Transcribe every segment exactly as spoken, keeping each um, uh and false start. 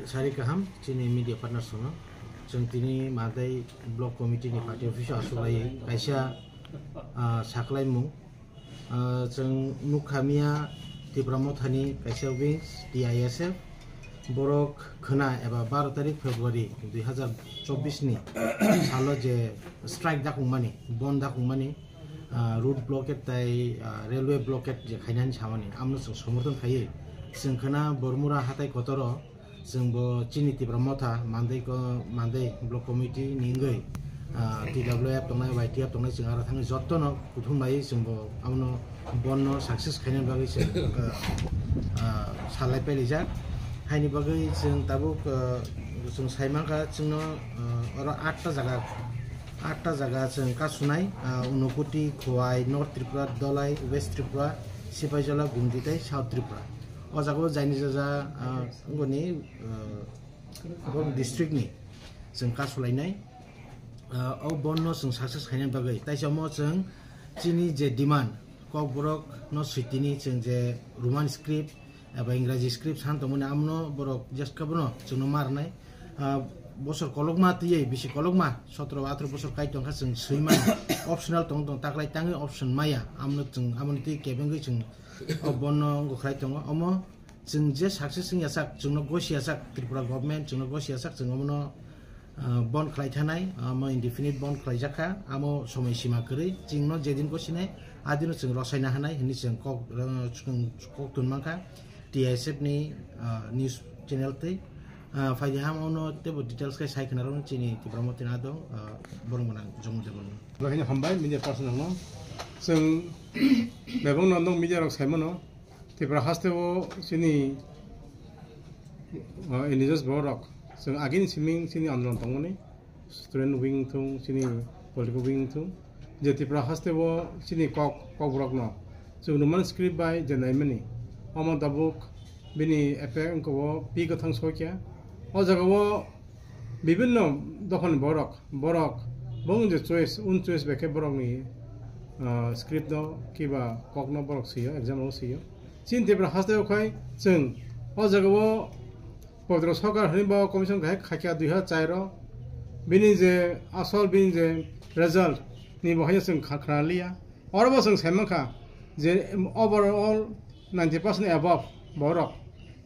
Sari kaham chini media partners no. Chwng tini Mandai Block Committee ni party office o aswk lai kaisa, ah, saklaimung. Ah, chwng nukha miya Tipra Mothani kaisa wings T I S F. Borok khwna eba baro tarik February dui hazar chobbish ni salo je strike dakungmani, bon dakungmani, ah, road blockade tai, ah, railway blockade je khainani samani, amno chwng somorthon khaiwi chwng khwna Bormura hatai kotoro chwng bo chini Tipra Motha Mandai ko, Mandai Block Committee ni wngwi, ah, T W F tongnai, Y T F tongnai, chwng aro thangwi jotto no kuthum bai chwng bo abono bon no success khaina bagwi chwng, ah, ah, salai pailaijak. Haini bagwi chwng tabuk, ah, chwng sai mankha chwngno, ah, oro atta jaga, atta jaga chwng kasunai, ah, Unakoti, Khowai, North Tripura, Dholai, West Tripura, Sipaijala, Gumti tei South Tripura. O jaga o jaini jaja, ah, wngoni, ah, Borok district ni chwng kasulainai, ah, o bon no chwng success khaina bagwi. Taisa omo chwng chini je demand, Kokborok no switini chwng je Roman script eba Ingraji script san tongmani, amno borok jeska bono chwngno ma rwnai. Ah, bosor kolokma twiwi, bisi kolokma, sotro atro bosor kai tongkha chwng swi mano. Optional tong tong taklai tangwi option maya, amno chwng, amoni twi kebengwi chwng o bon no wngkha khlai tongo. Omo chwng je success wngya sak, chwngno gosi ya sak, Tripura government chwngno gosi ya sak, chwng omono, ah, bon khlai thanai, amo indefinite bon khlai jakha, amo somoi sima kwrwi, chwngno jedin gosinai, adino chwng rosaina hanai hwnwi chwng kok, ah, chwng kok tun mankha T I S F ni, ah, news channel twi. Ah, phaidi ham ono teibo details khe sai khna rwno chini Tipra Motha ni adong, ah, borok gwnang Jomo Debbarma. Rohini hambai media person no. Chwng bebak no media rok sai mano. Tripura haste o chini, ah, indigenous borok chwng agini siming chini andolon tongmani student wing thung, chini political wing thung, je Tripura haste o chini kok, Kokborok no chwng Roman script bai je naimani, omo tabuk bini effect wngkha o pi kwthang sokya. O jaga o bibinno dophani borok, borok bong je choice, un choice bai khe borokni, ah, script no kiba kok no borok swiyo, exam rogo swiyo. Chini Tripura haste o khai chwng o jaga o Podro Sarkar hwnwi bo commission khai khaikha dui hazar char o. Bini je asol bini je result ni bo hai chwng kha-, khna liya. Oro bo chwng sai mankha je overall ninety percent above borok,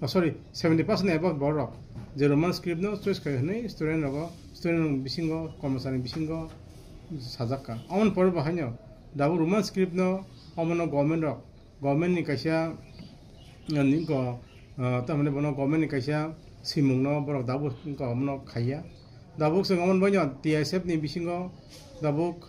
oh, sorry, seventy percent above borok je Roman script no choice khai hwnwi student rogo, student rok bisingo, kormosari bisingo sajakka. Amoni pore bo haino dabu Roman script no omono government rok, government ni kaisa, ah, ni go, ah, tamani bono government ni kaisa simung no borok dabu wngkha omono khaiya. Dabuk chwng omono baino T I S F ni bisingo dabuk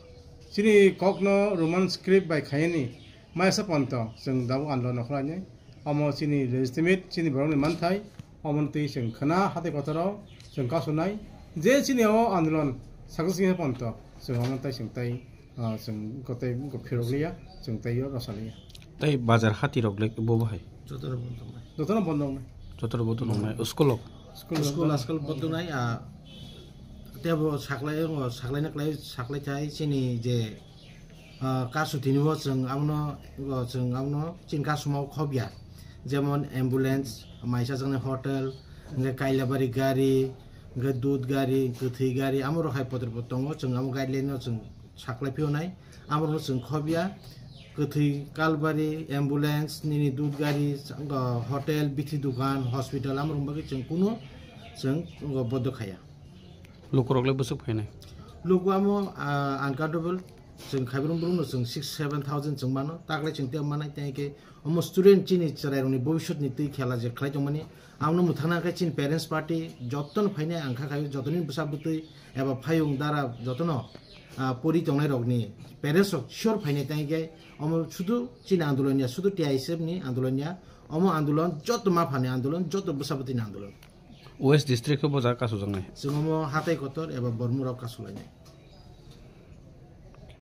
chini kok no Roman script bai khaiyani maisa ponto chwng dabuk andolon khlainai. Omo chini legitimate chini borokni manthai, omono twi chwng khwna hatai kotoro chwng kasunai je chini o andolon success wngya ponto chwng omono tai chwng tai, ah, chwng kotai ko phirok liya, chwng tai o rwsa liya. Tai bazar hati rok le bo bahai? Jotono bondo wngnai. Jotono bondo wngnai. Jotono bondo wngnai. School rok? School, school, school bondo wngnai, ah, tebo saklai, o saklai na klai, saklai thai chini je, ah, kasu tini o chwng abono, o chwng abono chini kasuma o khobya. Jemon ambulance, maisa jani hotel, hwnkhe kailabari gari, hwnkhe dud gari, kwthwi gari, amo rok hai potor bo tongo, chwng amo guideline no chwng saklai phiyonai, amorokno chwng khobya, kwthwi kalbari, ambulance, nini dud gari, hotel, bithi dukan, hospital, amorok bagwi chwng kuno chwng bodo khaya. Lukurok le bwswk phainai? Luku amo, ah, uncountable, chwng khaibrung brungno chwng six seven thousand chwng mano, taklai chwng tei manai, tei khe omo student chini chwrairokni bobiswtni twi khela je khlai tongmani, Ang no mwthangna khe chini parents party jotono phainai ang kha khaio, jotoni bwsa bwtwi eba phayung dara jotono, ah, pori tongnai rokni parents rok sure phainai, tei khe omo sudu chini andolon ya, sudu T I S F ni andolon ya, omo andolon joto maphani andolon, joto bwsa bwtwini andolon. West district khe bo jaga kasujaknai. Chwng omo hatai kotor eba Bormura kasulainai.